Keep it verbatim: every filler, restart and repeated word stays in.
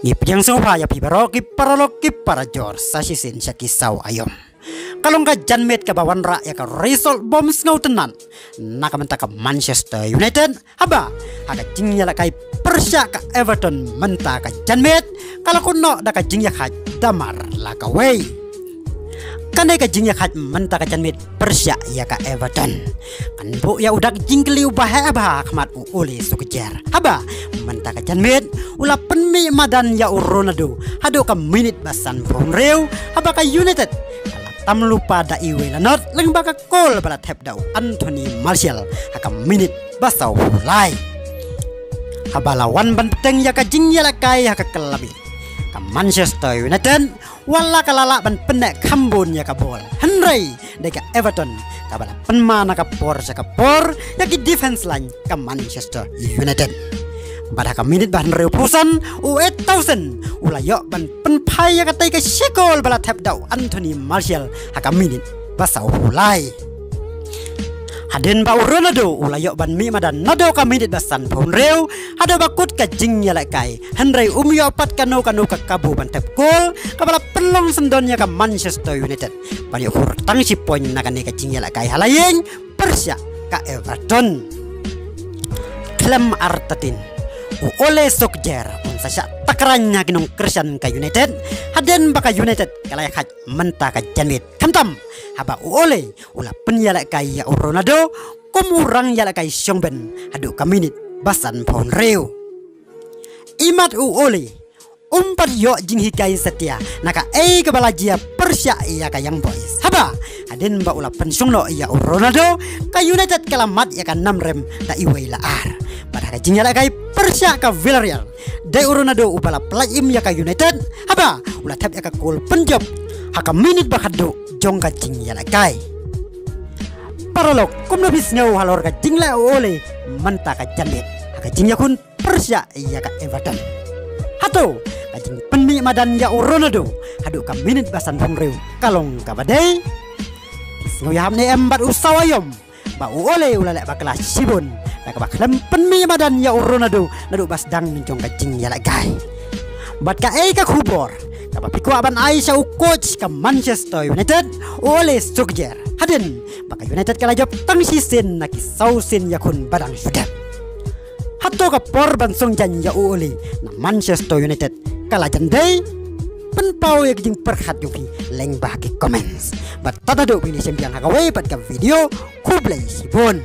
Ngi pdiang sngewbha ïa phi baroh ki paralok ki parajor sa shisien sha ki saw aïom. Ka long ka janmiet kaba wanrah ïa ka result bym sngewtynnat na ka bynta ka Manchester United, haba ha ka jingïalehkai pyrshah ka Everton mynta ka janmiet, ka la kut noh da ka jingïakhaid da mar la kawei. Kane ka jingïakhaid mynta ka janmiet pyrshah ïa ka Everton kan buh ïa u dak jingkylli uba heh bha ha khmat u Ole Solskjaer, haba mynta ka janmiet u la pynmih madan ïa u Ronaldo haduh ka minit ba sanphew hynriew, haba ka United ka la tam lypa da iwei la not lyngba ka kol ba la thep da u Anthony Martial ha ka minit ba sawphew lai. Haba la wan ban bteng ïa ka jingïalehkai ha ka kyllami, ka Manchester United wat la ka la lah ban pynneh kham bun ïa ka bol, hynrei dei ka Everton kaba la pynma na ka por sha ka por ïa ki defense line ka Manchester United. Bad ha ka minit ba hynriewphew san, u Eto'o Sann u la ïoh ban pynphai ïa katei ka shi kol ba la thep da u Anthony Martial ha ka minit ba sawphew lai. Hadien ba u Ronaldo u la ïoh ban mih madan naduh ka minit ba sanphew hynriew haduh ba kut ka jingïalehkai, hynrei um ïoh pat kano kano ka kabu ban thep kol kaba la pynlong syndon ïa ka Manchester United ban ïoh khur tang shi point na kane ka jingïalehkai ha la ïing pyrshah ka Everton. Khlem artatien, u Ole Solskjaer un sa shah takran ha ki nongkyrshan ka United hadien ba ka United ka la ïakhaid mynta ka janmiet, khamtam haba u Ole u la pynïalehkai ïa u Ronaldo kum u rangïalehkai shongben haduh ka minit ba sanphew hynriew. Imat u Ole um pat ïoh jinghikai satia na kaei kaba la jia pyrshah ïa ka Young Boys, haba hadien ba u la pynshong noh ïa u Ronaldo, ka United ka la mad ïa ka nam rem da iwei la ar. Bad ha ka jingïalehkai pyrshah ka Villarreal, dei u Ronaldo uba la pyllait im ïa ka United, haba u la thep ïa ka kol pynjop ha ka minit ba khatduh jong ka jingïalehkai. Paralok, kumno phi sngew halor ka jingleh u Ole mynta ka janmiet ha ka jingïakhun pyrshah ïa ka Everton? Hato ka jingpynmih madan ïa u Ronaldo haduh ka minit ba sanphew hynriew ka long kaba dei? Phi sngew ïahap ne em bad u saw aïom ba u Ole u la leh bakla shibun da kaba khlem pynmih madan ïa u Ronaldo naduh ba sdang jong ka jingïalehkai? Bad kaei ka khubor kaba phi kwah ban ai sha u coach ka Manchester United, u Ole Solskjaer, hadien ba ka United ka la jop tang shisien na ki saw sien ïakhun ba dang shu dep? Hato ka por ban song jan ïa u Ole na Manchester United ka la jan dei? Pynpaw ïa ki jingpyrkhat jong phi lyngba ki comments. Bad tad haduh ba ngin ïa shim biang ha kawei pat ka video, khublei shibun.